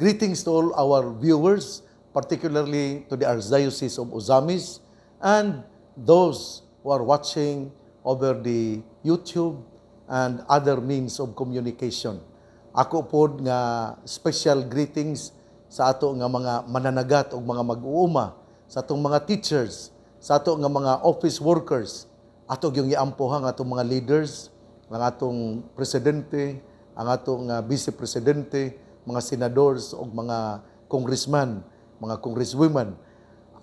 Greetings to all our viewers, particularly to the Archdiocese of Ozamiz and those who are watching over the YouTube and other means of communication. Ako pod nga special greetings sa ato nga mga mananagat o mga mag-uuma, sa atong mga teachers, sa ato nga mga office workers, ato gyung giampo ang atong mga leaders, ang atong presidente, ang atong vice presidente, mga senadors ug mga congressman, mga congresswomen.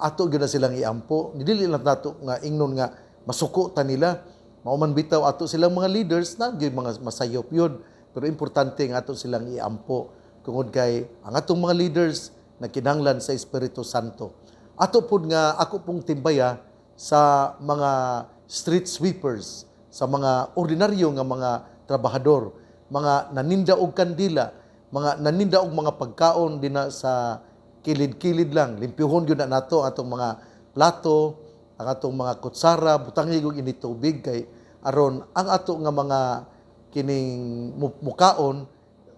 Ato gyud na silang iampo. Dili lang nato nga ingnon nga masuko ta nila. Mao man bitaw ato silang mga leaders na gyud mga masayop yun. Pero importante nga ato silang iampo tungod kay ang atong mga leaders nagkinahanglan sa Espiritu Santo. Ato pud nga ako pong timbaya sa mga street sweepers, sa mga ordinaryo nga mga trabahador, mga naninda og kandila, mga naninda og mga pagkaon dinha sa kilid-kilid lang. Limpyuhon gyud na nato atong mga plato, ang atong mga kutsara, butangi og init tubig kay aron ang ato nga mga kining mukaon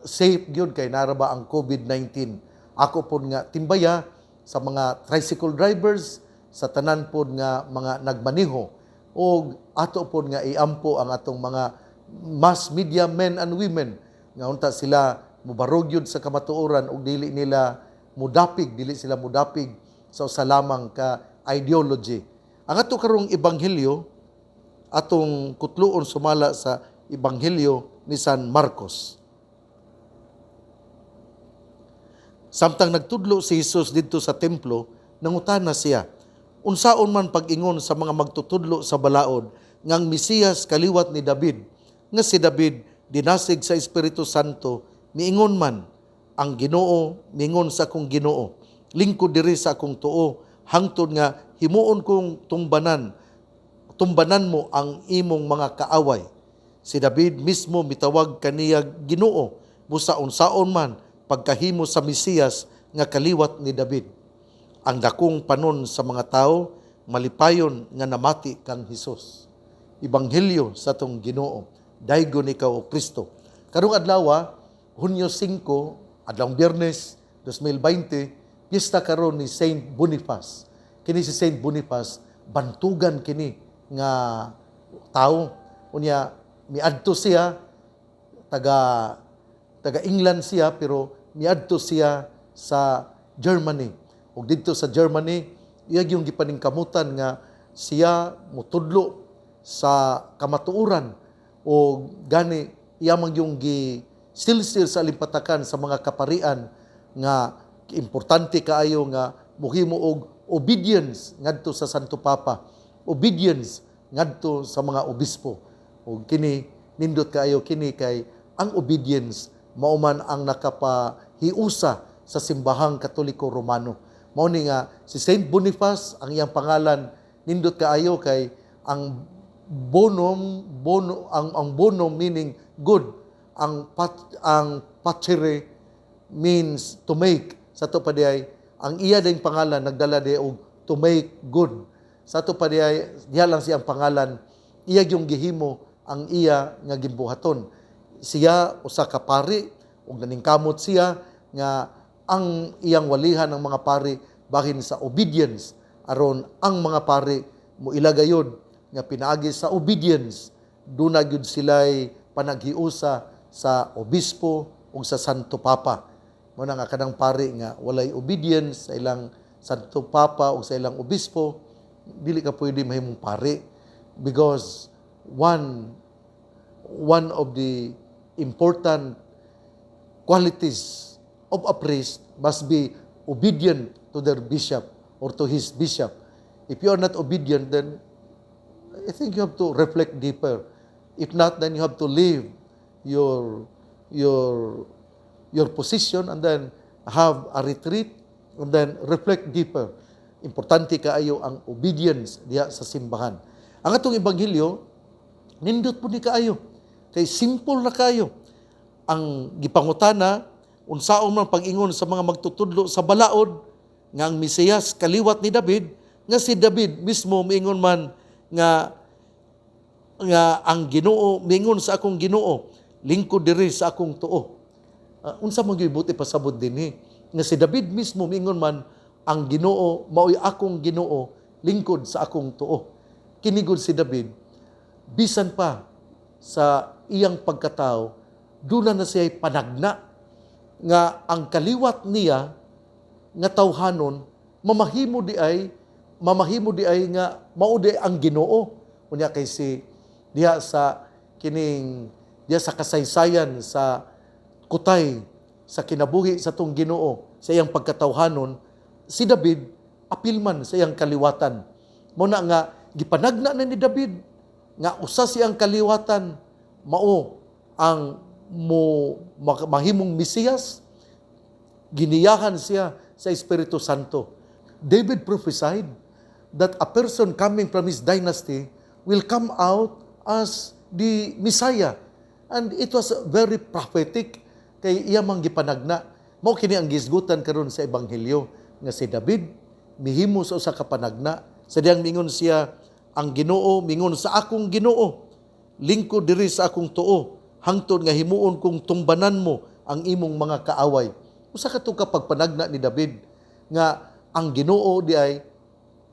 safe gyud kay naa ra ba ang COVID-19. Ako pod nga timbaya sa mga tricycle drivers, sa tanan pod nga mga nagmaniho, og ato pod nga iampo ang atong mga mass media men and women nga unta sila mubarog yun sa kamatuoran ug dili nila mudapig, dili sila mudapig sa usa lamang ka ideology. Ang ato karong ebanghelyo, atong kutluon sumala sa Ebanghelyo ni San Marcos. Samtang nagtudlo si Jesus didto sa templo, nangutana siya, "Unsaon man pag-ingon sa mga magtutudlo sa balaod ngang Mesiyas kaliwat ni David, nga si David dinasig sa Espiritu Santo, miingon man, 'Ang Ginoo miingon sa akong Ginoo, lingkod diri sa akong tuo hangtod nga himuon kong tumbanan mo ang imong mga kaaway'? Si David mismo mitawag kaniya Ginoo, busa unsaon man pagkahimo sa Mesiyas nga kaliwat ni David?" Ang dakong panon sa mga tao malipayon nga namati kang Hesus. Ebanghelyo sa atong Ginoo. Daygon ikaw, o Kristo. Karong adlaw, Hunyo 5, adlawng Biyernes, 2020, piyesta karon ni Saint Boniface. Kini si Saint Boniface, bantugan kini nga tao. Unya miadto siya, taga England siya, pero miadto siya sa Germany. Ug didto sa Germany, iya yung gipaningkamutan nga siya mutudlo sa kamatuoran, o gani iya man yung gi silsil sa alimpatakan sa mga kaparian nga importante kaayo nga muhimo og obedience ngadto sa Santo Papa, obedience ngadto sa mga obispo. Ug kini nindot kaayo kini kay ang obedience mao man ang nakapahiusa sa Simbahang Katoliko Romano. Mao ni nga si Saint Boniface, ang iyang pangalan nindot kaayo kay ang bonum bono, ang bonum meaning good, ang facere means to make. Sa ato pa diay, ang iya ding pangalan nagdala di og to make good. Sa ato pa diay, diha lang siyang pangalan, iya yung gihimo ang iya nga gimbuhaton. Siya usa ka pari ug naningkamot siya nga ang iyang walihan ng mga pari bahin sa obedience, aron ang mga pari moila gayod nga pinaagi sa obedience duna gyud sila'y panaghiusa sa obispo ug sa Santo Papa. Mao na nga kanang pari nga walay obedience sa ilang Santo Papa o sa ilang obispo, dili ka pwede mahimong pari, because one of the important qualities of a priest must be obedient to their bishop or to his bishop. If you are not obedient, then I think you have to reflect deeper. If not, then you have to leave your position and then have a retreat and then reflect deeper. Importante kaayo ang obedience diha sa simbahan. Ang atong ebanghelyo nindot po ni kaayo. Kay simple na kaayo. Ang gipangutana, unsaon man pag-ingon sa mga magtutudlo sa balaod nga ang Mesiyas kaliwat ni David, nga si David mismo miingon man nga ang Ginoo miingon sa akong Ginoo, lingkod diri sa akong tuo? Unsa man gyud buot ipasabot dinhi? Nga si David mismo mingon man, "Ang Ginoo maoy akong Ginoo, lingkod sa akong tuo." Kini gud si David, bisan pa sa iyang pagkatao, duna na siya panagna nga ang kaliwat niya nga tawhanon mamahimo di ay nga mao di ang Ginoo. Unya kay si diha sa kining diha sa kasaysayan sa kutay sa kinabuhi sa atong Ginoo sa iyang pagkatawhanon, si David apil man sa iyang kaliwatan. Mao na nga gipanagna na ni David nga usa siyang kaliwatan mao ang mo mahimong Mesiyas. Giniyahan siya sa Espiritu Santo. David prophesied that a person coming from his dynasty will come out as the Messiah. And it was very prophetic kay iya mang gipanagna. Mao kini ang gisgutan karon sa ebanghelyo nga si David mihimo sa usa ka panagna sa diyang mingon siya, "Ang Ginoo mingon sa akong Ginoo, lingkod diri sa akong tuo hangtod nga himuon kong tumbanan mo ang imong mga kaaway." Usa ka to ka pagpanagna ni David nga ang Ginoo di ay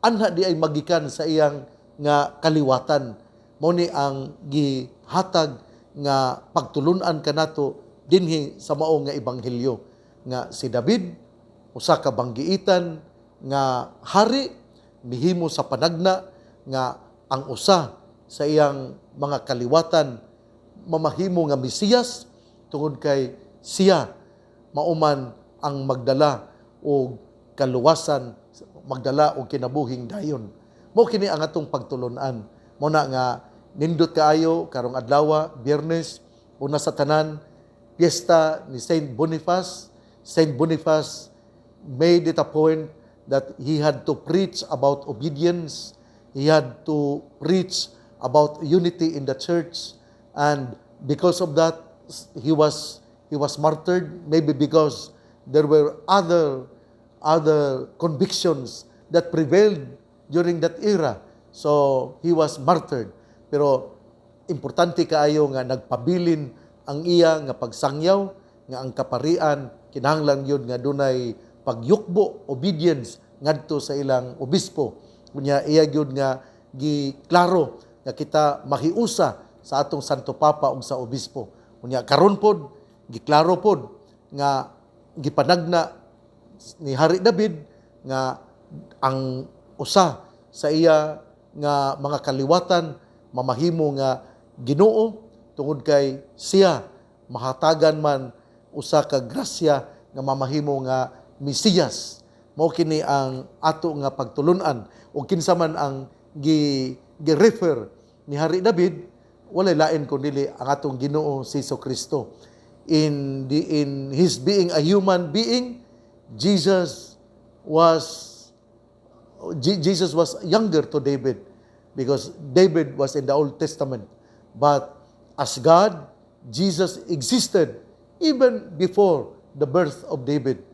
anha di ay magikan sa iyang nga kaliwatan. Mao ni ang gihatag nga pagtulunan kanato dinhi sa mao nga ebanghelyo nga si David, usa ka banggiitan nga hari, mihimo sa panagna nga ang usa sa iyang mga kaliwatan mamahimo nga Mesiyas tungod kay siya mao man ang magdala og kaluwasan, magdala og kinabuhing dayon. Mao kini ang atong pagtulunan. Mao na nga nindot kaayo karong adlaw, Biyernes. Una sa tanan, piyesta ni Saint Boniface. Saint Boniface made it a point that he had to preach about obedience. He had to preach about unity in the church, and because of that, he was martyred. Maybe because there were other convictions that prevailed during that era. So he was martyred. Pero importante kaayo nga nagpabilin ang iya nga pagsangyaw nga ang kaparian kinahanglan yun nga dunay pagyukbo, obedience ngadto sa ilang obispo. Unya iya gyud nga giklaro nga kita mahiusa sa atong Santo Papa ug sa obispo. Unya karon pod giklaro pod nga gipanagna ni Hari David nga ang usa sa iya nga mga kaliwatan mamahimo nga Ginoo tungod kay siya mahatagan man usa ka grasya nga mamahimo nga Mesiyas. Mao kini ang ato nga pagtulunan ug kinsa man ang gi gi-refer ni Hari David, walay lain kundi ang atong Ginoo si Kristo. In his being a human being, Jesus was younger to David because David was in the Old Testament. But as God, Jesus existed even before the birth of David.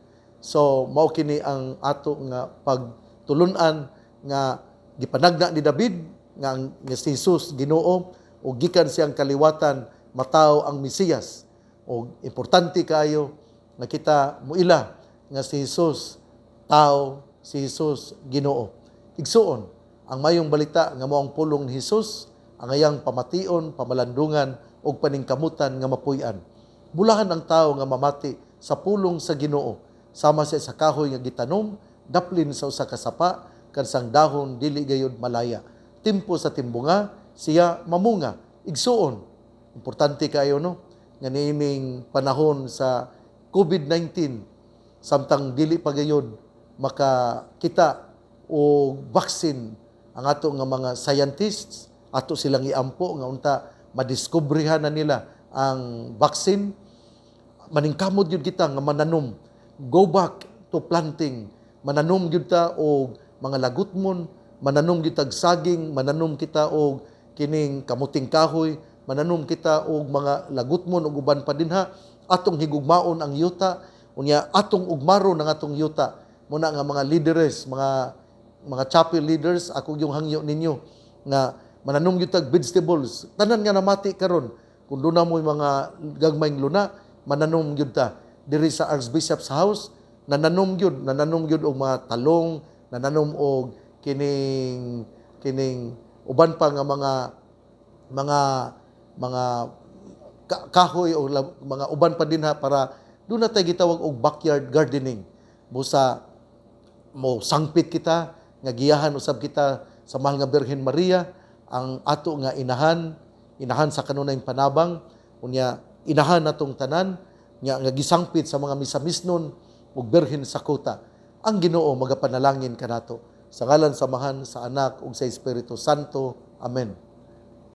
So mao kini ang ato nga pagtulunan nga gipanagna ni David nga ang nga si Jesus Ginoo ug gikan siyang kaliwatan matawo ang Mesiyas. Og importante kaayo nga kita muila nga si Jesus tao, si Jesus Ginoo. Igsuon, ang mayong balita nga mao ang pulong ni Jesus ang iyang pamation, pamalandungan ug paningkamutan nga mapuy-an. Bulahan ang tao nga mamati sa pulong sa Ginoo, sama siya sa kahoy nga gitanom daplin sa usa ka sapa, kansang dahon dili gayud malaya. Timpo sa timbunga siya mamunga. Igsuon, importante kayo, no, nga niining panahon sa COVID-19, samtang dili pa gayud makakita og vaccine ang ato nga mga scientists, ato silang iampo nga unta madiskobrehan na nila ang vaccine. Maningkamot gyud kita nga mananom. Go back to planting. Mananom gyud ta og mga lagutmon, mananom gyud tag saging, mananom kita og kining kamuting kahoy, mananom kita og mga lagutmon ug uban pa dinha. Atong higugmaon ang yuta, unya atong ugmaron ang atong yuta. Mao na nga mga leaders, mga chapel leaders, ako yung hangyo ninyo nga mananom gyud tag vegetables. Tanan nga namati karon, kung duna mo'y mga gagmayng luna, mananom gyud ta. diri sa Archbishop's House, nananom gyud og mga talong, nananom og kining kining uban pa nga mga kahoy o mga uban pa dinha para duna tay gitawag og backyard gardening. Busa mo sangpit kita nga giyahan usab kita sa Mahal nga Birhen Maria, ang ato nga inahan, inahan sa kanunayng panabang, unya inahan natong tanan nga nga gisangpit sa mga misamisnon ug birhen sa kuta. Ang Ginoo magapanalangin kanato. Sa ngalan sa Amahan, sa Anak ug sa Espiritu Santo. Amen.